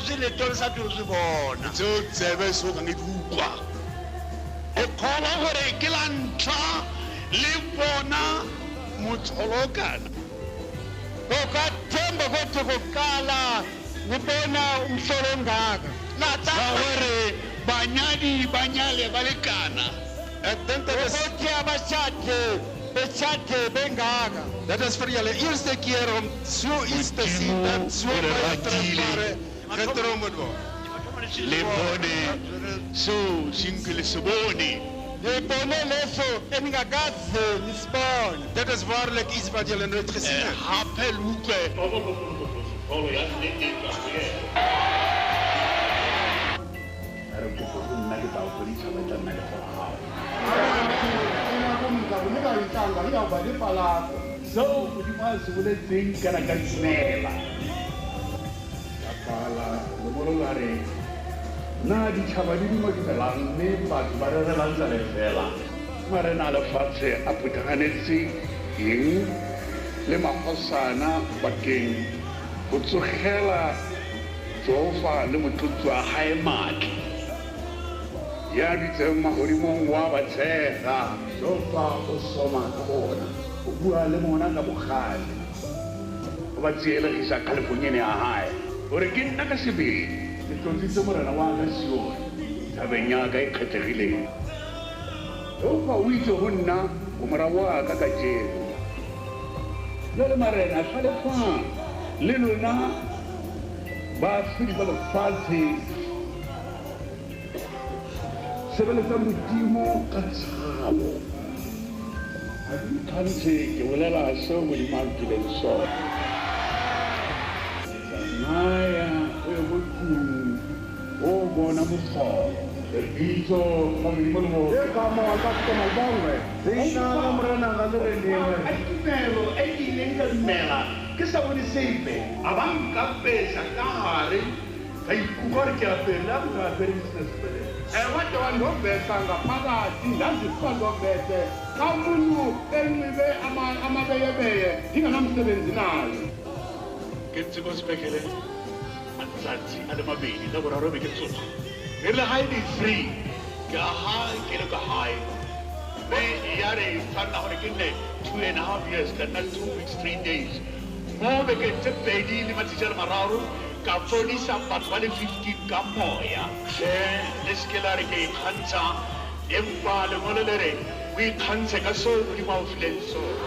swi leto le sa tlo swi vona. Tseo tsebe so kang e di utlwa. Ke kgolwa gore ke la ntlha le bona motholokana. Ngokathemba kothi kuqala ngibona umhlolo ongaka. Ba gore banyadi ba nyale ba lekana. Ek dink dit is Ukuthi abashade beshade bengaka. Dit is vir julle eerste keer om so iets te sien dat so O re baie ratile. trefbare getrou moet word. Le bone seo se nkile se bone. Ngibone leso eningakaze nisibone. Dit is waarlik iets wat julle nooit gesien het. Gape le utlwe. A re, Kopo go nna, ke tla go fa ditšhaba, e tla nna lefa la gago. Seo Modimo a se boletseng ka na ka dumela. Ka bala lengwalo la re, Na ditšhaba di duma dumelang, mme batho ba rerelang tsa lefela? Marena a lefatshe a phuthaganetse eng, le magosana bakeng go tsogela Jehofa le motlotsi wa gae maatla? Ya dutseng magodimong wa ba tshega. Jehofa o soma ka bona, o bua le bona ka bogale, o ba tsielegisa kgalefong ene ya gae. O re, Ke nna ka sebele ke tlotsitse Morena wa ka Sione, thabeng ya ka e kgethegileng. Jehofa o itše go nna, O mora wa ka kajeno. Bjale marena, hlalefang, le lona baahlodi ba lefatshe, sebeletsang Modimo ka tshabo. Ga ke ikgantshe, ke bolela seo Modimo a mphileng sona. Tsamaya o ye ko tlung o bona mohlolo. Lebitso la Modimo le botle. Ka tumelo e ke ileng ka dumela ke sa bone sepe. A ba nkapesa ka gare, ka ikutlwa gore ke apere le ha motho a apere ke sena sepetlele. Wade wandovesa ngaphakathi, ndazisuka ndovese xa umuntu enxibe amabeyebeye ndingenamsebenzi naye. Ke ntse ko sepetlele matsatsi a le mabedi, la boraro be ke tsoga. E rile ga e le 3 ke ha ke le ka gae, mme ya re tshwanela gore ke nne 2½ years, ka nna 2 weeks 3 days. Mo bekeng tse 2 le matsatsi a le 3 ka fodisa batho ba le 15 ka moya. Hle, le seke la re ke ikgantsha, empa lengolo le re o ikgantshe ka seo Modimo a o fileng sona.